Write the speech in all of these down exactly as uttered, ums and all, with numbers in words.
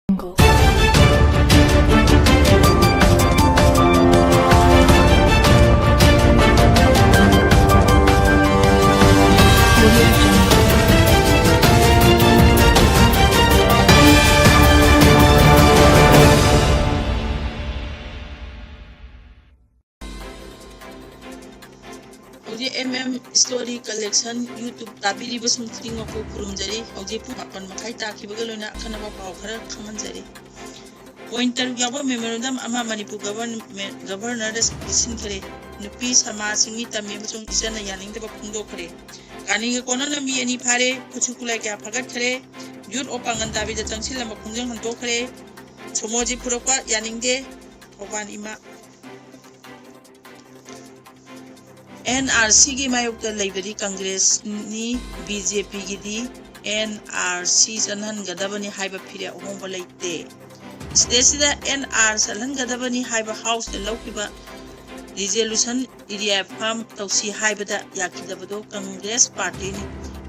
ꯍꯧꯖꯤꯛ M M Story Collection YouTube ꯇꯥꯕꯤꯔꯤꯕꯁꯤꯡ ꯈꯨꯗꯤꯡꯃꯛꯄꯨ ꯈꯨꯔꯨꯝꯖꯔꯤ꯫ ꯍꯧꯖꯤꯛ ꯄꯨꯡ ꯃꯥꯄꯟ ꯃꯈꯥꯏ ꯇꯥꯈꯤꯕꯒ ꯂꯣꯏꯅ ꯑꯈꯟꯅꯕ ꯄꯥꯎ ꯈꯔ ꯈꯪꯍꯟꯖꯔꯤ꯫ Point ꯇꯔꯨꯛ ꯌꯥꯎꯕ memorandum ꯑꯃ ꯃꯅꯤꯄꯨꯔ government, Governor ꯗ ꯄꯤꯁꯤꯟꯈ꯭ꯔꯦ꯫ ꯅꯨꯄꯤ ꯁꯃꯥꯖꯁꯤꯡꯒꯤ ꯇꯝꯃꯤ ꯑꯃꯁꯨꯡ ꯏꯆꯟꯅ ꯌꯥꯅꯤꯡꯗꯕ ꯐꯣꯡꯗꯣꯛꯈ꯭ꯔꯦ꯫ ꯀꯥꯅꯤꯒ ꯀꯣꯟꯅꯅ ꯃꯤ ꯑꯅꯤ ꯐꯥꯔꯦ꯫ ꯈꯨꯠꯁꯨ ꯈꯨꯠꯂꯥꯏ ꯀꯌꯥ ꯐꯒꯠꯈ꯭ꯔꯦ꯫ Youth of ꯄꯥꯡꯒꯟ ꯇꯥꯕꯤꯗ ꯆꯪꯁꯤꯜꯂꯝꯕ ꯈꯣꯡꯖꯪ ꯍꯟꯗꯣꯛꯈ꯭ꯔꯦ꯫ ꯁꯣꯃꯣꯖꯤ ꯄꯨꯔꯛꯄ ꯌꯥꯅꯤꯡꯗꯦ꯫ ꯊꯧꯕꯥꯜ ꯏꯃꯥ꯫ N R C ꯒꯤ ꯃꯥꯌꯣꯛꯇ ꯂꯩꯕꯗꯤ ꯀꯪꯒ꯭ꯔꯦꯁꯅꯤ, B J P ꯒꯤꯗꯤ N R C ꯆꯠꯍꯟꯒꯗꯕꯅꯤ ꯍꯥꯏꯕ ꯐꯤꯔꯦꯞ ꯑꯍꯣꯡꯕ ꯂꯩꯇꯦ꯫ State ꯁꯤꯗ N R ꯆꯠꯍꯟꯒꯗꯕꯅꯤ ꯍꯥꯏꯕ House ꯇ ꯂꯧꯈꯤꯕ resolution reaffirm ꯇꯧꯁꯤ ꯍꯥꯏꯕꯗ ꯌꯥꯈꯤꯗꯕꯗꯣ ꯀꯪꯒ꯭ꯔꯦꯁ party ꯅꯤ꯫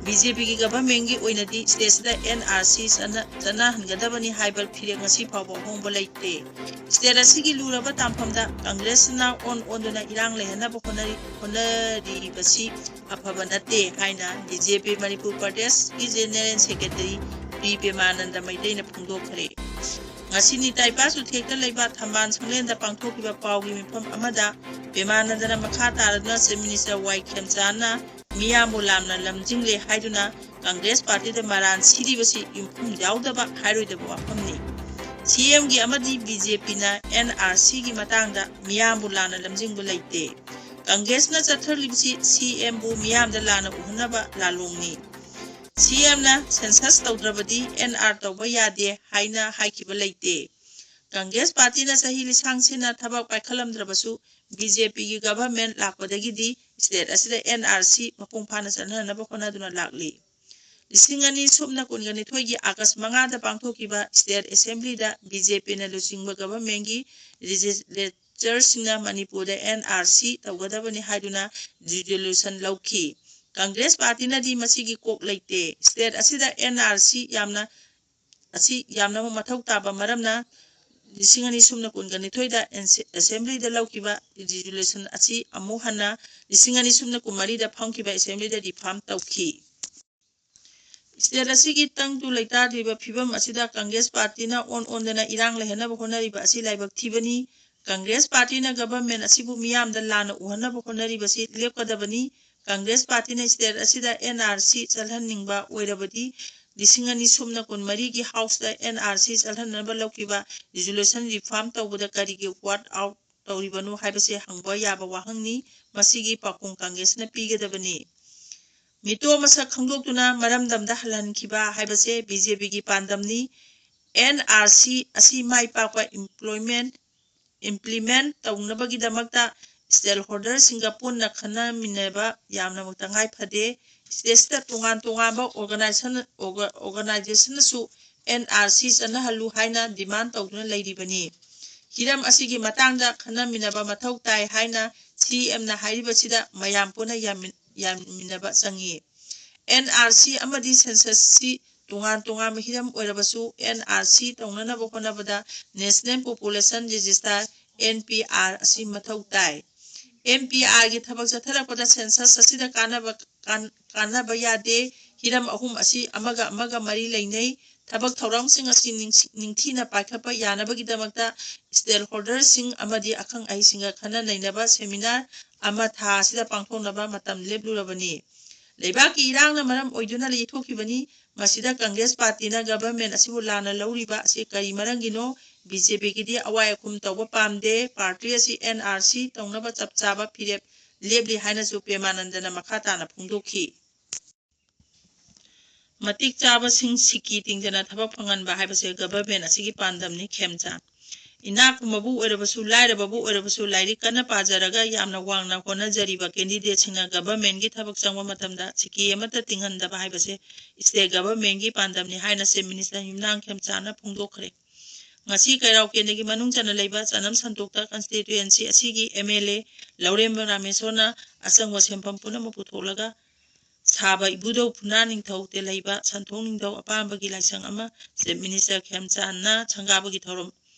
B J P ꯒꯤ government ꯀꯤ ꯑꯣꯏꯅꯗꯤ state ꯁꯤꯗ N R C ꯆꯠꯅ-, ꯆꯠꯅꯍꯟꯒꯗꯕꯅꯤ ꯍꯥꯏꯕ ꯐꯤꯔꯦꯞ ꯉꯁꯤ ꯐꯥꯎꯕ ꯑꯍꯣꯡꯕ ꯂꯩꯇꯦ꯫ State ꯑꯁꯤꯒꯤ ꯂꯨꯔꯕ ꯇꯥꯡꯐꯝꯗ ꯀꯪꯒ꯭ꯔꯦꯁꯅ ꯑꯣꯟ ꯑꯣꯟꯗꯨꯅ ꯏꯔꯥꯡ ꯂꯩꯍꯟꯅꯕ ꯍꯣꯠꯅꯔꯤ-, ꯍꯣꯠꯅꯔꯤꯕꯁꯤ ꯑꯐꯕ ꯅꯠꯇꯦ ꯍꯥꯏꯅ B J P ꯃꯅꯤꯄꯨꯔ ꯄ꯭ꯔꯗꯦꯁꯀꯤ General Secretary ꯄꯤ ꯄꯦꯃꯥꯅꯟꯗ ꯃꯩꯇꯩꯅ ꯐꯣꯡꯗꯣꯛꯈ꯭ꯔꯦ꯫ ꯉꯁꯤ ꯅꯤꯇꯥꯏ ꯄꯥꯁ ꯎꯊꯦꯛꯇ ꯂꯩꯕ ꯊꯝꯕꯥꯜ ꯁꯪꯂꯦꯟꯗ ꯄꯥꯡꯊꯣꯛꯈꯤꯕ ꯄꯥꯎꯒꯤ ꯃꯤꯐꯝ ꯑꯃꯗ ꯄꯦꯃꯥꯅꯟꯗꯅ ꯃꯈꯥ ꯇꯥꯔꯗꯨꯅ Chief Minister ꯋꯥꯏ ꯈꯦꯝꯆꯥꯟꯅ ꯃꯤꯌꯥꯝꯕꯨ ꯂꯥꯟꯅ ꯂꯝꯖꯤꯡꯂꯦ ꯍꯥꯏꯗꯨꯅ ꯀꯪꯒ꯭ꯔꯦꯁ party ꯗ ꯃꯔꯥꯟ ꯁꯤꯔꯤꯕꯁꯤ ꯌꯨꯝꯐꯝ ꯌꯥꯎꯗꯕ ꯍꯥꯏꯔꯣꯏꯗꯕ ꯋꯥꯐꯝꯅꯤ꯫ C M ꯒꯤ ꯑꯃꯗꯤ B J P ꯅ N R C ꯒꯤ ꯃꯇꯥꯡꯗ ꯃꯤꯌꯥꯝꯕꯨ ꯂꯥꯟꯅ ꯂꯝꯖꯤꯡꯕ ꯂꯩꯇꯦ꯫ ꯀꯪꯒ꯭ꯔꯦꯁꯅ ꯆꯠꯊꯔꯤꯕꯁꯤ C M ꯕꯨ ꯃꯤꯌꯥꯝꯗ ꯂꯥꯟꯅ ꯎꯍꯟꯅꯕ ꯂꯥꯂꯣꯡꯅꯤ꯫ C M ꯅ census ꯇꯧꯗ꯭ꯔꯕꯗꯤ N R ꯇꯧꯕ ꯌꯥꯗꯦ ꯍꯥꯏꯅ ꯍꯥꯏꯈꯤꯕ ꯂꯩꯇꯦ꯫ ꯀꯪꯒ꯭ꯔꯦꯁ party ꯅ ꯆꯍꯤ ꯂꯤꯁꯥꯡ ꯁꯤꯟꯅ ꯊꯕꯛ ꯄꯥꯏꯈꯠꯂꯝꯗ꯭ꯔꯕꯁꯨ B J P ꯒꯤ government ꯂꯥꯛꯄꯗꯒꯤꯗꯤ state ꯑꯁꯤꯗ N R C ꯃꯄꯨꯡ ꯐꯥꯅ ꯆꯠꯅꯅꯕ ꯍꯣꯠꯅꯗꯨꯅ ꯂꯥꯛꯂꯤ꯫ ꯂꯤꯁꯤꯡ ꯑꯅꯤ ꯁꯨꯞꯅ ꯀꯨꯟꯒ ꯅꯤꯊꯣꯏꯒꯤ August ꯃꯉꯥꯗ ꯄꯥꯡꯊꯣꯛꯈꯤꯕ State Assembly ꯗ B J P ꯅ ꯂꯨꯆꯤꯡꯕ government ꯀꯤ legislature ꯁꯤꯡꯅ ꯃꯅꯤꯄꯨꯔꯗ N R C ꯇꯧꯒꯗꯕꯅꯤ ꯍꯥꯏꯗꯨꯅ resolution ꯂꯧꯈꯤ꯫ ꯀꯪꯒ꯭ꯔꯦꯁ party ꯅꯗꯤ ꯃꯁꯤꯒꯤ ꯀꯣꯛ ꯂꯩꯇꯦ꯫ State ꯑꯁꯤꯗ N R C ꯌꯥꯝꯅ ꯑꯁꯤ ꯌꯥꯝꯅꯃꯛ ꯃꯊꯧ ꯇꯥꯕ ꯃꯔꯝꯅ ꯂꯤꯁꯤꯡ ꯑꯅꯤ ꯁꯨꯞꯅ ꯀꯨꯟꯒ ꯅꯤꯊꯣꯏꯗ ꯑꯦꯟꯁꯦ-, ꯑꯦꯁꯦꯝꯕ꯭ꯂꯤꯗ ꯂꯧꯈꯤꯕ ꯔꯤꯖꯣꯂꯨꯁꯟ ꯑꯁꯤ ꯑꯃꯨꯛ ꯍꯟꯅ ꯂꯤꯁꯤꯡ ꯑꯅꯤ ꯁꯨꯞꯅ ꯀꯨꯟꯃꯔꯤꯗ ꯐꯝꯈꯤꯕ ꯑꯦꯁꯦꯝꯕ꯭ꯂꯤꯗ ꯔꯤꯐꯥꯔꯝ ꯇꯧꯈꯤ꯫ ꯁ꯭ꯇꯦꯠ ꯑꯁꯤꯒꯤ ꯇꯪꯗꯨ ꯂꯩꯇꯥꯗ꯭ꯔꯤꯕ ꯐꯤꯕꯝ ꯑꯁꯤꯗ ꯀꯪꯒ꯭ꯔꯦꯁ ꯄꯥꯔꯇꯤꯅ ꯑꯣꯟ ꯑꯣꯟꯗꯅ ꯏꯔꯥꯡ ꯂꯩꯍꯟꯅꯕ ꯍꯣꯠꯅꯔꯤꯕ ꯑꯁꯤ ꯂꯥꯏꯕꯛ ꯊꯤꯕꯅꯤ꯫ ꯀꯪꯒ꯭ꯔꯦꯁ ꯄꯥꯔꯇꯤꯅ ꯒꯚꯔꯟꯃꯦꯟ ꯑꯁꯤꯕꯨ ꯃꯤꯌꯥꯝꯗ ꯂꯥꯟꯅ ꯎꯍꯟꯅꯕ ꯍꯣꯠꯅꯔꯤꯕꯁꯤ ꯂꯦꯞꯀꯗꯕꯅꯤ꯫ ꯀꯪꯒ꯭ꯔꯦꯁ ꯄꯥꯔꯇꯤꯅ ꯁ꯭ꯇꯦꯠ ꯑꯁꯤꯗ ꯑꯦꯟ ꯑꯥꯔ ꯁꯤ ꯆꯠꯍꯟꯅꯤꯡꯕ ꯑꯣꯏꯔꯕꯗꯤ ꯂꯤꯁꯤꯡ ꯑꯅꯤ ꯁꯨꯞꯅ ꯀꯨꯟꯃꯔꯤꯒꯤ ꯍꯥꯎꯁꯇ ꯑꯦꯟ ꯑꯥꯔ ꯁꯤ ꯆꯠꯍꯟꯅꯕ ꯂꯧꯈꯤꯕ ꯔꯤꯖꯣꯂꯨꯁꯟ ꯔꯤꯐꯥꯔꯝ ꯇꯧꯕꯗ ꯀꯔꯤꯒꯤ ꯋꯥꯔꯠ ꯑꯥꯎꯠ ꯇꯧꯔꯤꯕꯅꯣ ꯍꯥꯏꯕꯁꯦ ꯍꯪꯕ ꯌꯥꯕ ꯋꯥꯍꯪꯅꯤ꯫ ꯃꯁꯤꯒꯤ ꯄꯥꯎꯈꯨꯝ ꯀꯪꯒ꯭ꯔꯦꯁꯅ ꯄꯤꯒꯗꯕꯅꯤ꯫ ꯃꯤꯇꯣꯞ ꯃꯁꯛ ꯈꯪꯗꯣꯛꯇꯨꯅ ꯃꯔꯝꯗꯝꯗ ꯍꯜꯍꯟꯈꯤꯕ ꯍꯥꯏꯕꯁꯦ ꯕꯤ ꯖꯦ ꯄꯤꯒꯤ ꯄꯥꯟꯗꯝꯅꯤ꯫ ꯑꯦꯟ ꯑꯥꯔ ꯁꯤ ꯑꯁꯤ ꯃꯥꯏ ꯄꯥꯛꯄ employment, implement ꯇꯧꯅꯕꯒꯤꯗꯃꯛꯇ ꯁ꯭ꯇꯦꯛꯍꯣꯜꯗꯔꯁꯤꯡꯒ ꯄꯨꯟꯅ ꯈꯟꯅꯃꯤꯟꯅꯕ ꯌꯥꯝꯅꯃꯛ ꯇꯉꯥꯏ ꯐꯗꯦ꯫ ꯁ꯭ꯇꯦꯠꯁꯤꯗ ꯇꯣꯉꯥꯟ ꯇꯣꯉꯥꯟꯕ ꯑꯣꯔꯒꯅꯥꯏꯖꯦꯁꯟ, ꯑꯣꯔꯒ-, ꯑꯣꯔꯒꯅꯥꯏꯖꯦꯁꯟꯅꯁꯨ ꯑꯦꯟ ꯑꯥꯔ ꯁꯤ ꯆꯠꯅꯍꯜꯂꯨ ꯍꯥꯏꯅ ꯗꯤꯃꯥꯟ ꯇꯧꯗꯨꯅ ꯂꯩꯔꯤꯕꯅꯤ꯫ ꯍꯤꯔꯝ ꯑꯁꯤꯒꯤ ꯃꯇꯥꯡꯗ ꯈꯟꯅꯃꯤꯟꯅꯕ ꯃꯊꯧ ꯇꯥꯏ ꯍꯥꯏꯅ ꯁꯤ ꯑꯦꯝꯅ ꯍꯥꯏꯔꯤꯕꯁꯤꯗ ꯃꯌꯥꯝ ꯄꯨꯟꯅ ꯌꯥꯃꯤꯟ-, ꯌꯥꯃꯤꯟꯅꯕ ꯆꯪꯏ꯫ ꯑꯦꯟ ꯑꯥꯔ ꯁꯤ ꯑꯃꯗꯤ ꯁꯦꯟꯁꯁꯁꯤ ꯇꯣꯉꯥꯟ ꯇꯣꯉꯥꯟꯕ ꯍꯤꯔꯝ ꯑꯣꯏꯔꯕꯁꯨ ꯑꯦꯟ ꯑꯥꯔ ꯁꯤ ꯇꯧꯅꯅꯕ ꯍꯣꯠꯅꯕꯗ National Population Register, N P R, ꯑꯁꯤ ꯃꯊꯧ ꯇꯥꯏ꯫ ꯑꯦꯟ ꯄꯤ ꯑꯥꯔꯒꯤ ꯊꯕꯛ ꯆꯠꯊꯔꯛꯄꯗ ꯁꯦꯟꯁꯁ ꯑꯁꯤꯗ ꯀꯥꯟꯅꯕ, ꯀꯥꯟ-, ꯀꯥꯟꯅꯕ ꯌꯥꯗꯦ꯫ ꯍꯤꯔꯝ ꯑꯍꯨꯝ ꯑꯁꯤ ꯑꯃꯒ ꯑꯃꯒ ꯃꯔꯤ ꯂꯩꯅꯩ꯫ ꯊꯕꯛ ꯊꯧꯔꯝꯁꯤꯡ ꯑꯁꯤ ꯅꯤꯡꯁꯤ-, ꯅꯤꯡꯊꯤꯅ ꯄꯥꯏꯈꯠꯄ ꯌꯥꯅꯕꯒꯤꯗꯃꯛꯇ ꯁ꯭ꯇꯦꯛꯍꯣꯜꯗꯔꯁꯤꯡ ꯑꯃꯗꯤ ꯑꯈꯪ ꯑꯍꯩꯁꯤꯡꯒ ꯈꯟꯅ ꯅꯩꯅꯕ ꯁꯦꯃꯤꯅꯥꯔ ꯑꯃ ꯊꯥ ꯑꯁꯤꯗ ꯄꯥꯡꯊꯣꯛꯅꯕ ꯃꯇꯝ ꯂꯦꯞꯂꯨꯔꯕꯅꯤ꯫ ꯂꯩꯕꯥꯛꯀꯤ ꯏꯔꯥꯡꯅ ꯃꯔꯝ ꯑꯣꯏꯗꯨꯅ ꯌꯩꯊꯣꯛꯈꯤꯕꯅꯤ꯫ ꯃꯁꯤꯗ ꯀꯪꯒ꯭ꯔꯦꯁ ꯄꯥꯔꯇꯤꯅ ꯒꯚꯔꯟꯃꯦꯟ ꯑꯁꯤꯕꯨ ꯂꯥꯟꯅ ꯂꯧꯔꯤꯕ ꯑꯁꯤ ꯀꯔꯤ ꯃꯔꯝꯒꯤꯅꯣ? ꯕꯤ ꯖꯦ ꯄꯤꯒꯤꯗꯤ ꯑꯋꯥꯏ ꯑꯈꯨꯝ ꯇꯧꯕ ꯄꯥꯝꯗꯦ꯫ ꯄꯥꯔꯇꯤ ꯑꯁꯤ ꯑꯦꯟ ꯑꯥꯔ ꯁꯤ ꯇꯧꯅꯕ ꯆꯞ ꯆꯥꯕ ꯐꯤꯔꯦꯞ ꯂꯦꯞꯂꯤ ꯍꯥꯏꯅꯁꯨ ꯄ꯭ꯔꯦꯃꯥꯅꯟꯗꯅ ꯃꯈꯥ ꯇꯥꯅ ꯐꯣꯡꯗꯣꯛꯈꯤ꯫ ꯃꯇꯤꯛ ꯆꯥꯕꯁꯤꯡ ꯁꯤꯀꯤ ꯇꯤꯡꯗꯅ ꯊꯕꯛ ꯐꯪꯍꯟꯕ ꯍꯥꯏꯕꯁꯦ ꯒꯚꯔꯟꯃꯦꯟ ꯑꯁꯤꯒꯤ ꯄꯥꯟꯗꯝꯅꯤ꯫ ꯈꯦꯝꯆꯥꯟ꯫ ꯏꯅꯥꯛ ꯈꯨꯟꯕꯕꯨ ꯑꯣꯏꯔꯕꯁꯨ, ꯂꯥꯏꯔꯕꯕꯨ ꯑꯣꯏꯔꯕꯁꯨ, ꯂꯥꯏꯔꯤꯛ ꯀꯟꯅ ꯄꯥꯖꯔꯒ ꯌꯥꯝꯅ ꯋꯥꯡꯅ ꯍꯣꯠꯅꯖꯔꯤꯕ ꯀꯦꯟꯗꯤꯗꯦꯠꯁꯤꯡꯅ ꯒꯚꯔꯟꯃꯦꯟꯒꯤ ꯊꯕꯛ ꯆꯪꯕ ꯃꯇꯝꯗ ꯁꯤꯀꯤ ꯑꯃꯠꯇ ꯇꯤꯡꯍꯟꯗꯕ ꯍꯥꯏꯕꯁꯦ ꯁ꯭ꯇꯦꯠ ꯒꯚꯔꯟꯃꯦꯟꯒꯤ ꯄꯥꯟꯗꯝꯅꯤ ꯍꯥꯏꯅ ꯆꯤꯐ ꯃꯤꯅꯤꯁꯇꯔ ꯌꯨꯝꯅꯥꯝ ꯈꯦꯝꯆꯥꯟꯅ ꯐꯣꯡꯗꯣꯛꯈ꯭ꯔꯦ꯫ ꯉꯁꯤ ꯀꯩꯔꯥꯎ ꯀꯦꯟꯗ꯭ꯔꯒꯤ ꯃꯅꯨꯡ ꯆꯟꯅ ꯂꯩꯕ ꯆꯅꯝ ꯁꯟꯇꯣꯛꯇ ꯀꯟꯁꯇꯤꯇ꯭ꯋꯦꯟꯁꯤ ꯑꯁꯤꯒꯤ ꯑꯦꯝ ꯑꯦꯜ ꯑꯦ ꯂꯧꯔꯦꯝꯕꯝ ꯔꯥꯃꯦꯁꯣꯔꯅ ꯑꯆꯪꯕ ꯁꯦꯟꯐꯝ ꯄꯨꯝꯅꯃꯛ ꯄꯨꯊꯣꯛꯂꯒ ꯊꯥꯕ ꯏꯕꯨꯙꯧ ꯐꯨꯅꯥ ꯅꯤꯡꯊꯧ ꯇꯦꯜꯍꯩꯕ ꯁꯟꯊꯣꯡ ꯅꯤꯡꯊꯧ ꯑꯄꯥꯝꯕꯒꯤ ꯂꯥꯏꯁꯪ ꯑꯃ ꯆꯤꯐ ꯃꯤꯅꯤꯁꯇꯔ ꯈꯦꯝꯆꯥꯟꯅ ꯁꯪꯒꯥꯕꯒꯤ ꯊꯧꯔꯝ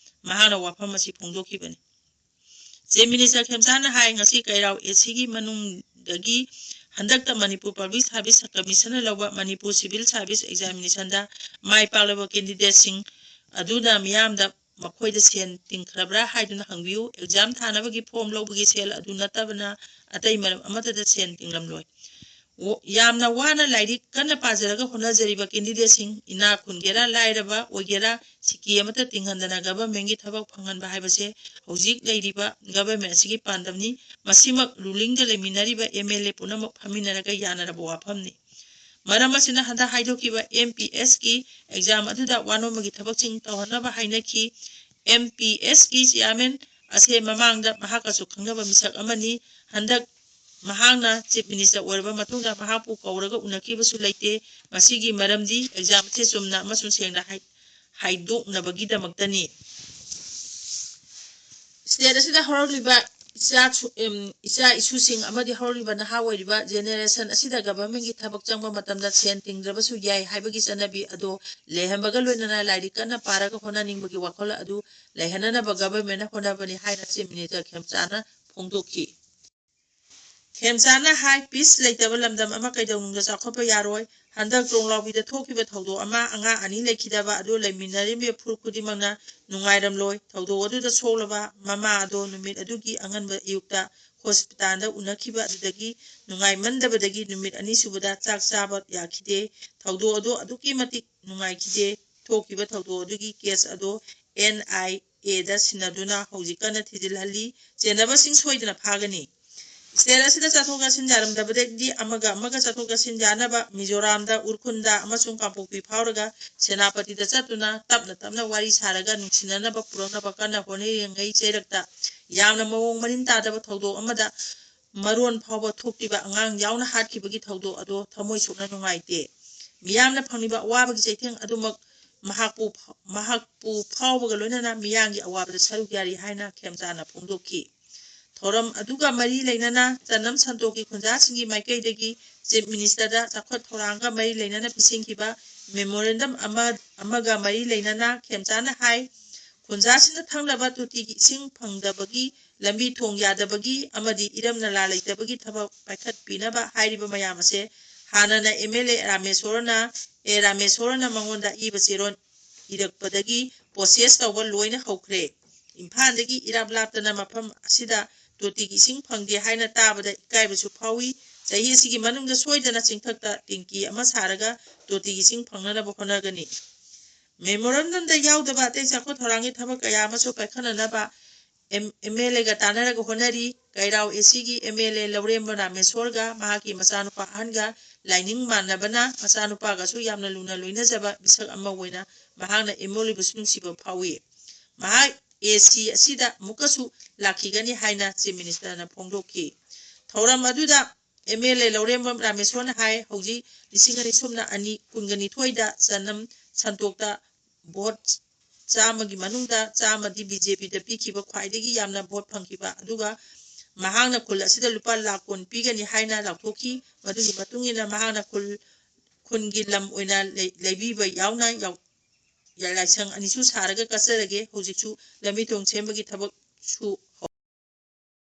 ꯃꯍꯥꯛꯅ ꯋꯥꯐꯝ ꯑꯁꯤ ꯐꯣꯡꯗꯣꯛꯈꯤꯕꯅꯤ꯫ ꯆꯤꯐ ꯃꯤꯅꯤꯁꯇꯔ ꯈꯦꯝꯆꯥꯟꯅ ꯍꯥꯏ, ꯉꯁꯤ ꯀꯩꯔꯥꯎ ꯑꯦꯁꯤꯒꯤ ꯃꯅꯨꯡꯗꯒꯤ ꯍꯟꯗꯛꯇ ꯃꯅꯤꯄꯨꯔ ꯄꯕ꯭ꯂꯤꯛ ꯁꯥꯔꯚꯤꯁ ꯀꯃꯤꯁꯟꯅ ꯂꯧꯕ ꯃꯅꯤꯄꯨꯔ ꯁꯤꯚꯤꯜ ꯁꯥꯔꯚꯤꯁ ꯑꯦꯛꯖꯥꯃꯤꯅꯦꯁꯟꯗ ꯃꯥꯏ ꯄꯥꯛꯂꯕ ꯀꯦꯟꯗꯤꯗꯦꯠꯁꯤꯡ ꯑꯗꯨꯅ ꯃꯤꯌꯥꯝꯗ ꯃꯈꯣꯏꯗ ꯁꯦꯟ ꯇꯤꯡꯈ꯭ꯔꯕ꯭ꯔꯥ ꯍꯥꯏꯗꯨꯅ ꯍꯪꯕꯤꯌꯨ꯫ ꯑꯦꯛꯖꯥꯝ ꯊꯥꯅꯕꯒꯤ ꯐꯣꯔꯝ ꯂꯧꯕꯒꯤ ꯁꯦꯜ ꯑꯗꯨ ꯅꯠꯇꯕꯅ ꯑꯇꯩ ꯃꯔꯝ ꯑꯃꯠꯇꯗ ꯁꯦꯟ ꯇꯤꯡꯂꯝꯂꯣꯏ꯫ ꯌꯥꯝꯅ ꯋꯥꯅ ꯂꯥꯏꯔꯤꯛ ꯀꯟꯅ ꯄꯥꯖꯔꯒ ꯍꯣꯠꯅꯖꯔꯤꯕ ꯀꯦꯟꯗꯤꯗꯦꯠꯁꯤꯡ, ꯏꯅꯥꯛ ꯈꯨꯟꯒꯦꯔꯥ ꯂꯥꯏꯔꯕ ꯑꯣꯏꯒꯦꯔꯥ, ꯁꯤꯀꯤ ꯑꯃꯠꯇ ꯇꯤꯡꯍꯟꯗꯅ ꯒꯚꯔꯟꯃꯦꯟꯒꯤ ꯊꯕꯛ ꯐꯪꯍꯟꯕ ꯍꯥꯏꯕꯁꯦ ꯍꯧꯖꯤꯛ ꯂꯩꯔꯤꯕ ꯒꯚꯔꯟꯃꯦꯟ ꯑꯁꯤꯒꯤ ꯄꯥꯟꯗꯝꯅꯤ꯫ ꯃꯁꯤꯃꯛ ꯔꯨꯂꯤꯡꯗ ꯂꯩꯃꯤꯟꯅꯔꯤꯕ ꯑꯦꯝ ꯑꯦꯜ ꯑꯦ ꯄꯨꯝꯅꯃꯛ ꯐꯝꯃꯤꯟꯅꯔꯒ ꯌꯥꯅꯔꯕ ꯋꯥꯐꯝꯅꯤ꯫ ꯃꯔꯝ ꯑꯁꯤꯅ ꯍꯟꯗꯛ ꯍꯥꯏꯗꯣꯛꯈꯤꯕ ꯑꯦꯝ ꯄꯤ ꯑꯦꯁꯀꯤ ꯑꯦꯛꯖꯥꯝ ꯑꯗꯨꯗ ꯋꯥ ꯅꯣꯝꯕꯒꯤ ꯊꯕꯛꯁꯤꯡ ꯇꯧꯍꯟꯅꯕ ꯍꯥꯏꯅꯈꯤ꯫ ꯑꯦꯝ ꯄꯤ ꯑꯦꯁꯀꯤ ꯆꯤꯌꯥꯔꯃꯦꯟ ꯑꯁꯦ ꯃꯃꯥꯡꯗ ꯃꯍꯥꯛꯀꯁꯨ ꯈꯪꯅꯕ ꯃꯤꯁꯛ ꯑꯃꯅꯤ꯫ ꯍꯟꯗꯛ ꯃꯍꯥꯛꯅ ꯆꯤꯐ ꯃꯤꯅꯤꯁꯇꯔ ꯑꯣꯏꯔꯕ ꯃꯇꯨꯡꯗ ꯃꯍꯥꯛꯄꯨ ꯀꯧꯔꯒ ꯎꯅꯈꯤꯕꯁꯨ ꯂꯩꯇꯦ꯫ ꯃꯁꯤꯒꯤ ꯃꯔꯝꯗꯤ ꯑꯦꯛꯖꯥꯝ ꯑꯁꯤ ꯆꯨꯝꯅ ꯑꯃꯁꯨꯡ ꯁꯦꯡꯅ ꯍꯥꯏ-, ꯍꯥꯏꯗꯣꯛꯅꯕꯒꯤꯗꯃꯛꯇꯅꯤ꯫ ꯁ꯭ꯇꯦꯠ ꯑꯁꯤꯗ ꯍꯧꯔꯛꯂꯤꯕ ꯏꯆꯥ ꯁꯨ-, ꯑꯦꯝ, ꯏꯆꯥ ꯏꯁꯨꯁꯤꯡ ꯑꯃꯗꯤ ꯍꯧꯔꯛꯂꯤꯕ ꯅꯍꯥ ꯑꯣꯏꯔꯤꯕ ꯖꯦꯅꯦꯔꯦꯁꯟ ꯑꯁꯤꯗ ꯒꯚꯔꯟꯃꯦꯟꯒꯤ ꯊꯕꯛ ꯆꯪꯕ ꯃꯇꯝꯗ ꯁꯦꯟ ꯇꯤꯡꯗ꯭ꯔꯕꯁꯨ ꯌꯥꯏ ꯍꯥꯏꯕꯒꯤ ꯆꯠꯅꯕꯤ ꯑꯗꯣ ꯂꯩꯍꯟꯕꯒ ꯂꯣꯏꯅꯅ ꯂꯥꯏꯔꯤꯛ ꯀꯟꯅ ꯄꯥꯔꯒ ꯍꯣꯠꯅꯅꯤꯡꯕꯒꯤ ꯋꯥꯈꯜ ꯑꯗꯨ ꯂꯩꯍꯟꯅꯅꯕ ꯒꯚꯔꯟꯃꯦꯟꯅ ꯍꯣꯠꯅꯕꯅꯤ ꯍꯥꯏꯅ ꯆꯤꯐ ꯃꯤꯅꯤꯁꯇꯔ ꯈꯦꯝꯆꯥꯅ ꯐꯣꯡꯗꯣꯛꯈꯤ꯫ ꯈꯦꯝꯆꯥꯅ ꯍꯥꯏ, ꯄꯤꯁ ꯂꯩꯇꯕ ꯂꯝꯗꯝ ꯑꯃ ꯀꯩꯗꯧꯅꯨꯡꯗ ꯆꯥꯎꯈꯠꯄ ꯌꯥꯔꯣꯏ꯫ ꯍꯟꯗꯛ ꯆꯣꯡꯂꯥꯎꯕꯤꯗ ꯊꯣꯛꯈꯤꯕ ꯊꯧꯗꯣꯛ ꯑꯃ ꯑꯉꯥꯡ ꯑꯅꯤ ꯂꯩꯈꯤꯗꯕ ꯑꯗꯨ ꯂꯩꯃꯤꯟꯅꯔꯤꯕ ꯐꯨꯔꯨꯞ ꯈꯨꯗꯤꯡꯃꯛꯅ ꯅꯨꯡꯉꯥꯏꯔꯝꯂꯣꯏ꯫ ꯊꯧꯗꯣꯛ ꯑꯗꯨꯗ ꯁꯣꯛꯂꯕ ꯃꯃꯥ ꯑꯗꯣ ꯅꯨꯃꯤꯠ ꯑꯗꯨꯒꯤ ꯑꯉꯟꯕ ꯑꯌꯨꯛꯇ ꯍꯣꯁꯄꯤꯇꯥꯜꯗ ꯎꯅꯈꯤꯕ ꯑꯗꯨꯗꯒꯤ ꯅꯨꯡꯉꯥꯏꯃꯟꯗꯕꯗꯒꯤ ꯅꯨꯃꯤꯠ ꯑꯅꯤ ꯁꯨꯕꯗ ꯆꯥꯛ ꯆꯥꯕ ꯌꯥꯈꯤꯗꯦ꯫ ꯊꯧꯗꯣꯛ ꯑꯗꯨ ꯑꯗꯨꯛꯀꯤ ꯃꯇꯤꯛ ꯅꯨꯡꯉꯥꯏꯈꯤꯗꯦ꯫ ꯊꯣꯛꯈꯤꯕ ꯊꯧꯗꯣꯛ ꯑꯗꯨꯒꯤ ꯀꯦꯁ ꯑꯗꯨ ꯑꯦꯟ ꯑꯥꯏ ꯑꯦꯗ ꯁꯤꯟꯅꯗꯨꯅ ꯍꯧꯖꯤꯛ ꯀꯟꯅ ꯊꯤꯖꯤꯜꯍꯜꯂꯤ꯫ ꯆꯦꯟꯅꯕꯁꯤꯡ ꯁꯣꯏꯗꯅ ꯐꯥꯒꯅꯤ꯫ ꯁ꯭ꯇꯦꯠ ꯑꯁꯤꯗ ꯆꯠꯊꯣꯛ ꯆꯠꯁꯤꯟ ꯌꯥꯔꯝꯗꯕꯗꯒꯤ ꯑꯃꯒ ꯑꯃꯒ ꯆꯠꯊꯣꯛ ꯆꯠꯁꯤꯟ ꯌꯥꯅꯕ ꯃꯤꯖꯣꯔꯥꯝꯗ, ꯎꯔꯈꯨꯜꯗ ꯑꯃꯁꯨꯡ ꯀꯥꯡꯄꯣꯛꯄꯤ ꯐꯥꯎꯔꯒ ꯁꯦꯅꯥꯄꯇꯤꯗ ꯆꯠꯇꯨꯅ ꯇꯞꯅ ꯇꯞꯅ ꯋꯥꯔꯤ ꯁꯥꯔꯒ ꯅꯨꯡꯁꯤꯅꯅꯕ ꯄꯨꯔꯛꯅꯕ ꯀꯟꯅ ꯍꯣꯠꯅꯔꯤꯉꯩ ꯆꯩꯔꯛꯇ ꯌꯥꯝꯅ ꯃꯑꯣꯡ ꯃꯔꯤꯟ ꯇꯥꯗꯕ ꯊꯧꯗꯣꯛ ꯑꯃꯗ ꯃꯔꯣꯟ ꯐꯥꯎꯕ ꯊꯣꯛꯇ꯭ꯔꯤꯕ ꯑꯉꯥꯡ ꯌꯥꯎꯅ ꯍꯥꯠꯈꯤꯕꯒꯤ ꯊꯧꯗꯣꯛ ꯑꯗꯣ ꯊꯃꯣꯏ ꯁꯣꯛꯅ ꯅꯨꯡꯉꯥꯏꯇꯦ꯫ ꯃꯤꯌꯥꯝꯅ ꯐꯪꯂꯤꯕ ꯑꯋꯥꯕꯒꯤ ꯆꯩꯊꯦꯡ ꯑꯗꯨꯃꯛ ꯃꯍꯥꯛꯄꯨ ꯐ-, ꯃꯍꯥꯛꯄꯨ ꯐꯥꯎꯕꯒ ꯂꯣꯏꯅꯅ ꯃꯤꯌꯥꯝꯒꯤ ꯑꯋꯥꯕꯗ ꯁꯔꯨꯛ ꯌꯥꯔꯤ ꯍꯥꯏꯅ ꯈꯦꯝꯆꯥꯅ ꯐꯣꯡꯗꯣꯛꯈꯤ꯫ ꯊꯧꯔꯝ ꯑꯗꯨꯒ ꯃꯔꯤ ꯂꯩꯅꯅ ꯆꯅꯝ ꯁꯟꯇꯣꯛꯀꯤ ꯈꯨꯟꯖꯥꯁꯤꯡꯒꯤ ꯃꯥꯏꯀꯩꯗꯒꯤ Chief Minister ꯗ ꯆꯥꯎꯈꯠ ꯊꯧꯔꯥꯡꯒ ꯃꯔꯤ ꯂꯩꯅꯅ ꯄꯤꯁꯤꯟꯈꯤꯕ memorandum ꯑꯃ, ꯑꯃꯒ ꯃꯔꯤ ꯂꯩꯅꯅ ꯈꯦꯝꯆꯥꯅ ꯍꯥꯏ, ꯈꯨꯟꯖꯥꯁꯤꯡꯗ ꯊꯛꯅꯕ ꯇꯣꯇꯤꯒꯤ ꯏꯁꯤꯡ ꯐꯪꯗꯕꯒꯤ, ꯂꯝꯕꯤ ꯊꯣꯡ ꯌꯥꯗꯕꯒꯤ ꯑꯃꯗꯤ ꯏꯔꯝ ꯅꯂꯥ ꯂꯩꯇꯕꯒꯤ ꯊꯕꯛ ꯄꯥꯏꯈꯠꯄꯤꯅꯕ ꯍꯥꯏꯔꯤꯕ ꯃꯌꯥꯝ ꯑꯁꯦ ꯍꯥꯟꯅꯅ MLA ꯔꯥꯃꯦꯁꯣꯔꯅ, ꯑꯦ ꯔꯥꯃꯦꯁꯣꯔꯅ ꯃꯉꯣꯟꯗ ꯑꯏꯕ ꯆꯦꯔꯣꯜ ꯏꯔꯛꯄꯗꯒꯤ process ꯇꯧꯕ ꯂꯣꯏꯅ ꯍꯧꯈ꯭ꯔꯦ꯫ ꯏꯝꯐꯥꯜꯗꯒꯤ ꯏꯔꯥꯞ ꯂꯥꯞꯇꯅ ꯃꯐꯝ ꯑꯁꯤꯗ ꯇꯣꯇꯤꯒꯤ ꯏꯁꯤꯡ ꯐꯪꯗꯦ ꯍꯥꯏꯅ ꯇꯥꯕꯗ ꯏꯀꯥꯏꯕꯁꯨ ꯐꯥꯎꯏ꯫ ꯆꯍꯤ ꯑꯁꯤꯒꯤ ꯃꯅꯨꯡꯗ ꯁꯣꯏꯗꯅ ꯆꯤꯡꯊꯛꯇ ꯇꯦꯡꯀꯤ ꯑꯃ ꯁꯥꯔꯒ ꯇꯣꯇꯤꯒꯤ ꯏꯁꯤꯡ ꯐꯪꯅꯅꯕ ꯍꯣꯠꯅꯒꯅꯤ꯫ Memorandum ꯗ ꯌꯥꯎꯗꯕ ꯑꯇꯩ ꯆꯥꯎꯈꯠ ꯊꯧꯔꯥꯡꯒꯤ ꯊꯕꯛ ꯀꯌꯥ ꯑꯃꯁꯨ ꯄꯥꯏꯈꯠꯅꯅꯕ ꯑꯦꯝ-, MLA ꯒ ꯇꯥꯟꯅꯔꯒ ꯍꯣꯠꯅꯔꯤ꯫ ꯀꯩꯔꯥꯎ AC ꯒꯤ MLA ꯂꯧꯔꯦꯝꯕꯝ ꯔꯥꯃꯦꯁꯣꯔꯒ ꯃꯍꯥꯛꯀꯤ ꯃꯆꯥꯅꯨꯄꯥ ꯑꯍꯟꯒ ꯂꯥꯏꯅꯤꯡ ꯃꯥꯟꯅꯕꯅ ꯃꯆꯥꯅꯨꯄꯥꯒꯁꯨ ꯌꯥꯝꯅ ꯂꯨꯅ ꯂꯣꯏꯅꯖꯕ ꯃꯤꯁꯛ ꯑꯃ ꯑꯣꯏꯅ ꯃꯍꯥꯛꯅ MLA ꯕꯨꯁꯨ ꯅꯨꯡꯁꯤꯕ ꯐꯥꯎꯏ꯫ ꯃꯍꯥꯛ AC ꯑꯁꯤꯗ ꯑꯃꯨꯛꯀꯁꯨ ꯂꯥꯛꯈꯤꯒꯅꯤ ꯍꯥꯏꯅ Chief Minister ꯅ ꯐꯣꯡꯗꯣꯛꯈꯤ꯫ ꯊꯧꯔꯝ ꯑꯗꯨꯗ MLA ꯂꯧꯔꯦꯝꯕꯝ ꯔꯥꯃꯦꯁꯣꯔꯅ ꯍꯥꯏ, ꯍꯧꯖꯤꯛ ꯂꯤꯁꯤꯡ ꯑꯅꯤ ꯁꯨꯞꯅ ꯑꯅꯤ, ꯀꯨꯟꯒ ꯅꯤꯊꯣꯏꯗ ꯆꯅꯝ ꯁꯟꯇꯣꯛꯇ vote ꯆꯥꯝꯃꯒꯤ ꯃꯅꯨꯡꯗ ꯆꯥꯝꯃꯗꯤ BJP ꯗ ꯄꯤꯈꯤꯕ ꯈ꯭ꯋꯥꯏꯗꯒꯤ ꯌꯥꯝꯅ vote ꯐꯪꯈꯤꯕ, ꯑꯗꯨꯒ ꯃꯍꯥꯛꯅ ꯈꯨꯜ ꯑꯁꯤꯗ ꯂꯨꯄꯥ ꯂꯥꯈ ꯀꯨꯟ ꯄꯤꯒꯅꯤ ꯍꯥꯏꯅ ꯂꯥꯎꯊꯣꯛꯈꯤ꯫ ꯃꯗꯨꯒꯤ ꯃꯇꯨꯡ ꯏꯟꯅ ꯃꯍꯥꯛꯅ ꯈꯨꯜ, ꯈꯨꯟꯒꯤ ꯂꯝ ꯑꯣꯏꯅ ꯂꯩ-, ꯂꯩꯕꯤꯕ ꯌꯥꯎꯅ ꯌꯥꯎ-, ꯂꯥꯏꯁꯪ ꯑꯅꯤꯁꯨ ꯁꯥꯔꯒ ꯀꯠꯆꯔꯒꯦ꯫ ꯍꯧꯖꯤꯛꯁꯨ ꯂꯝꯕꯤ ꯊꯣꯡ ꯁꯦꯝꯕꯒꯤ ꯊꯕꯛꯁꯨ